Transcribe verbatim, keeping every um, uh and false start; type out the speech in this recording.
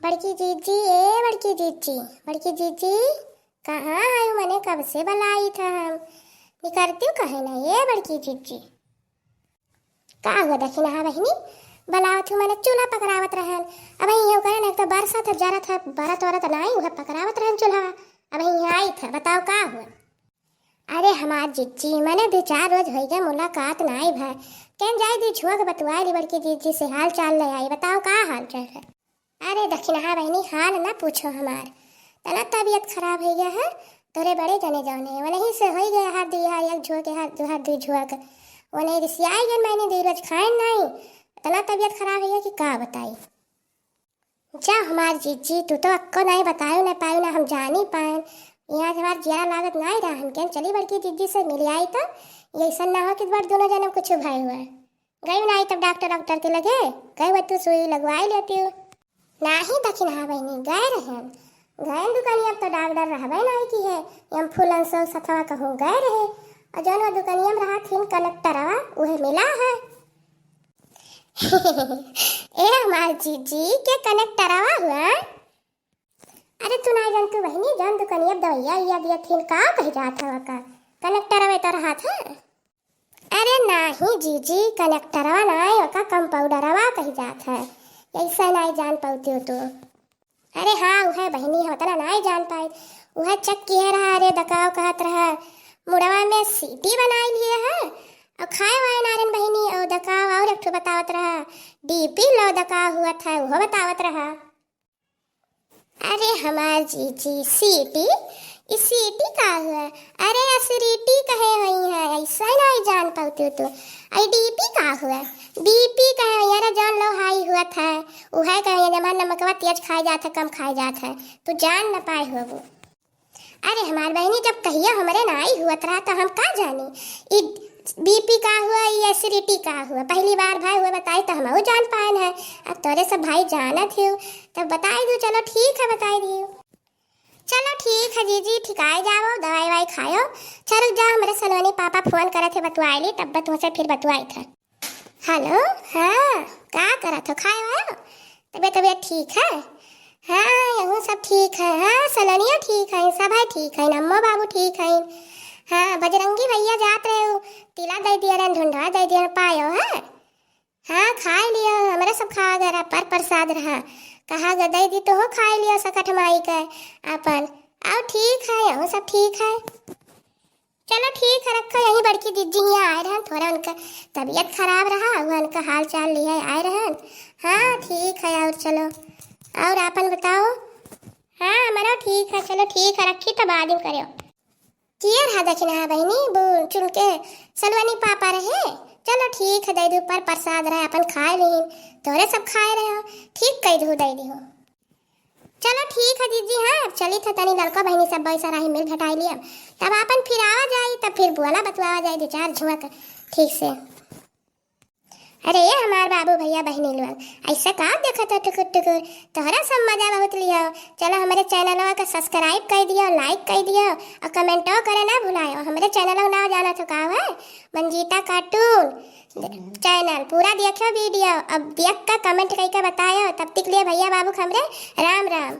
बड़की जीजी, ए बड़की जीजी, बड़की जीजी, कहाँ आयु? मने कब से बलाइत ह हम, निकरतिउ कहे ना, ए बड़की जीजी। का हुआ दखिनहा बहिनी? बलावत हूँ, मने चूल्हा पकड़ावत रहन। अब इहाँ करे ना, एक तो बरसत ह, जरत ह, बरत वरत नाई, उहे पकड़ावत रहन चूल्हा। अब इहाँ आइत ह, बताओ का हुआ? अरे हमार जीजी, मने दुइ चार रोज होइ गए, मुलाकात नाई भय। केन जाई दुइ झुआ के बतुआई ली बड़की जीजी से, हाल चाल ले आई, बताओ का हाल चाल है? अरे दखिनहा बहिनी, हाल ना पूछो हमार, तना तबियत खराब होइ गया है, तोरे बड़े जने जौने, वनही से होइ गया हर दुइ हर एक झुआ के हर दु हर दुइ झुआ के, वनही रिसियाई गन, मने दुइ रोज खाएन नाई, तना तबियत खराब होइ गया कि का बताई। जा हमार जीजी, तू तो अक्को नाई बतायो ना पायो ना हम जानी पाएन। यहाँ हमार जिया लागत नाई रहन के, चली बड़की जीजी से मिल आई तो, ये ऐसा ना हो कि बड़ दोनों जने कुछ भय हुआ। गई नाई तब डॉक्टर, डॉक्टर के लगे, गई वो तू सुई लगवाई लेती हो। नाही दखिनहा बहिनी, गए रहन, गए दुकानिया तो डॉक्टर रहबे नाई की है, हम फूलन से सथवा कहूँ गए रहे, और जौन वो दुकानिया में रहा थीन कलेक्टरवा, उहे मिला है। ए हमार जीजी के कलेक्टरवा हुआ। अरे तू ना जानतू बहिनी, जौन दुकनिया दवाइया इया दिया थीन, का कही जात है ओका? कलेक्टरवे तो रहा था। अरे नाही जीजी, कलेक्टरवा नाई, ओका कंपाउंडरवा कही जात है। ऐसा नाई जान पाउती हो तू। अरे हाँ, उहे बहिनी, हम उतना नाई जान पाई। उहे चेक किहे रहा, अरे दकाव कहत रहा, मुड़वा में सीटी बनाई लिए है, और खाए वाए नारन बहिनी, और दकाव और एक ठो बतावत रहा, डीपी लो दकाव हुआ था, उहो बतावत रहा। अरे हमार जीजी, सीटी? ई सीटी का हुआ? अरे एसिडिटी कहे होई है, ऐसा नाई जान पाउती तू। आई डीपी का हुआ? बीपी कहे होई, अरे जौन लो हाई हुआ था, उहे कहे, जब नमकवा तेज खाए जात है, कम खाए जात है, तू जान न पाए होबू। अरे हमार बहिनी, जब कहिया हमरे नाई हुआ रहा तो हम का जानी? ई बीपी का हुआ, ई एसिडिटी का हुआ? पहली बार भाई हुआ बताई तो हमहू जान पाएन है। अब तोरे सब भाई जानत हियो, तब बताई दू। चलो ठीक है, बताई दियो। चलो ठीक है जीजी, ठिकाए जाओ, दवाई वाई खायो। चलो जा, हमरे सलोनी पापा फोन करत है, बतुआई ली, तब बतुआ से फिर बतुआई था। हेलो, हाँ, का करत हो, खाए वायो? तबियत, तबियत ठीक है? हाँ, यहू सब ठीक है। हाँ, सलोनियो ठीक है, सब है ठीक है, अम्मो बाबू ठीक है। हाँ, बजरंगी भैया जात रहे हो, तिला दे दिया रहन, ढुंढवा दे दिया, पायो है? हाँ, खाए लियो, हमरे सब खा गए रहा, पर प्रसाद रहा। कहा गए, दे दी तो हो, खाए लियो सकठ माई के अपन। आओ ठीक है, यहू सब ठीक है। चलो ठीक है, रखो यहीं, बड़की जीजी हियाँ आए रहन, थोड़ा उनका तबीयत खराब रहा, वो उनका हाल चाल लिहे आए रहन। हाँ ठीक है, और चलो, और आपन बताओ। हाँ हमरो ठीक है, चलो ठीक है, रखी तो बाद में करो। किए रहा दखिनहा बहिनी, वो चुनके सलवनी पापा रहे। चलो ठीक है, दे दू, पर प्रसाद रहे, अपन खाए ली, तोरे सब खाए रहे हो, ठीक कह दू, दे दी हो। चलो ठीक है जीजी, हाँ, अब चली था तनी लड़का बहिनी सब बैसा रही, मिल भेटाई लिया, तब आपन फिर आवा जाई, तब फिर बोला बतुआवा जाई दो चार झुआ का ठीक से। अरे ये हमार बाबू भैया बहिनी लोग, ऐसा का देखत हो टुकुर टुकुर? तोहरा सब मजा बहुत लियो। चलो हमरे चैनलवा का सब्सक्राइब कर दियो, लाइक कर दियो और कमेंटो करे ना भुलायो। हमरे चैनलवा ना जाना तो का है, मंजीता कार्टून चैनल पूरा देखियो वीडियो, अब देख का कमेंट करके बतायो। तब तक लिए भैया बाबू हमरे राम राम।